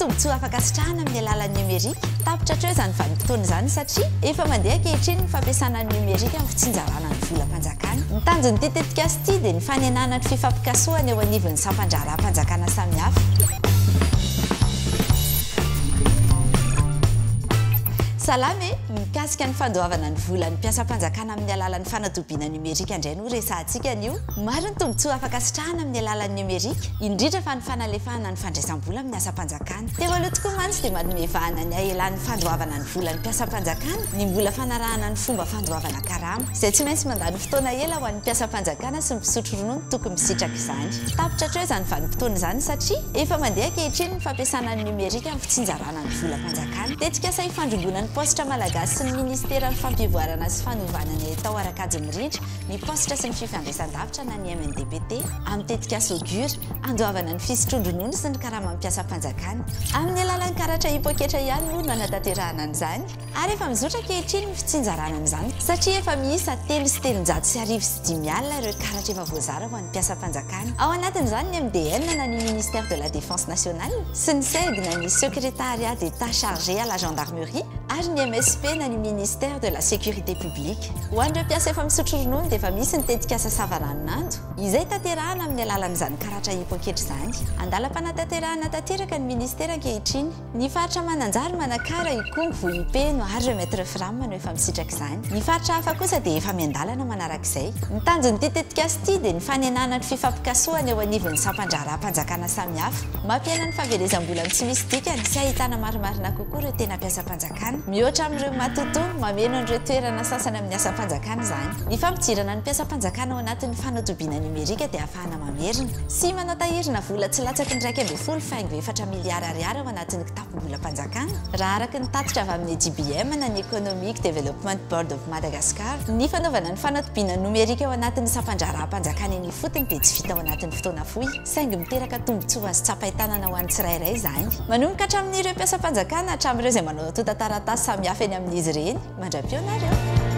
tombontsoa afaka sitrahana amin'ny alalan'ny nomerika. Tapitra hatreo izany vanim-potoana izany satria efa mandeha ankehitriny ny fampiasana ny nomerika amin'ny fitsinjarana ny volam-panjakana. Ny tanjon'ity tetikasa ity dia ny fanenàna ny fifampikasohana eo anivon'ny sampan-draharaham-panjakana samihafa. Salama e! Mikasika ny fandoavana ny volan'ny mpiasam-panjakana amin'ny alalan'ny fanatobiana nomerika indray no resahantsika anio. Maro ny tombontsoa afaka sitrahana amin'ny alalan'ny nomerika, indrindra fa ny fanalefahana ny fandraisam-bola amin'ny asam-panjakana. Teo aloha tokoa mantsy dia manome vahana ny haelan'ny fandoavana ny volan'ny mpiasam-panjakana ny mbola fanarahana ny fomba fandoavana karama, izay tsy maintsy mandany fotoana ela ho an'ny mpiasam-panjakana sy ny mpisotro ronono tokony misitraka izany. Tapitra hatreo izany vanim-potoana izany satria efa mandeha ankehitriny ny fampiasana ny nomerika amin'ny fitsinjarana ny volam-panjakana. Tetikasa ifandrimbonan'ny Paositra Malagasy sy ny Ministeran'ny Fampivoarana sy Fanovana ny Haitao ara-kajy mirindra ny paositra sy ny fifandraisan-davitra na ny MNDPT, amin'ny tetikasa Augure, handoavana ny fisotroan-dronono sy ny karaman'ny mpiasam-panjakana. Amin'ny alalan'ny karatra hipoketra ihany moa no hanatanterahana an'izany, ary efa mizotra ankehitriny ny fitsinjarana an'izany, satria efa miisa 5033 ireo karatra efa voazara ho an'ny mpiasam-panjakana. Ao anatin'izany ny MDN na ny Ministère de la Défense Nationale, sy ny SEG na ny Secrétariat d'Etat chargé à la Gendarmerie, ary ny MSP na ny Ministère de la Sécurité Publique. Ho an'ireo mpiasa efa misotro ronono dia efa misy ny tetikasa savaranonando, izay tanterahana amin'ny alalan'izany karatra hipoketra izany. Andalam-panatanterahana tanteraka ny Ministera ankehitriny. Ny faritra Mananjary, Manakara, Ikongo, Vohipeno ary ireo Maître Fram no efa misitraka izany. Ny faritra hafa kosa dia efa miandalana manarak'izay. Ny tanjon'ity tetikasa ity dia ny fanenàna ny fifampikasohana eo anivon'ny sampan-draharaham-panjakana samihafa. Mampihena ny fahaverezam-bola amin'ny tsy misy dikany sy ahitana marimarina kokoa ireo tena mpiasam-panjakana. Mihoatra amin'ireo matotoa mameno an'ireo toerana sasany amin'ny asam-panjakana izany. Ny fampidirana ny mpiasam-panjakana ao anatin'ny fanaotobiana nomerika dia ahafahana mamerina sy manao tahirina vola tsy latsaky ny 11 faingo 4 miliara ariary ao anatin'ny kitapom-bolam-panjakana, raha araka ny tatitra avy amin'ny EDBM na ny Economic Development Board of Madagascar. Ny fanaovana ny fanatobiana nomerika ao anatin'ny sampan-draharaham-panjakana eny ifotony dia tsy vita ao anatin'ny fotoana fohy, saingy miteraka tombontsoa azo tsapain-tanana ho an'ny tsirairay izany. Manomboka hatramin'ireo mpiasam-panjakana hatramin'ireo izay manao antontan-taratasy samihafa eny amin'izy ireny. Mandra-pihaona ary ô!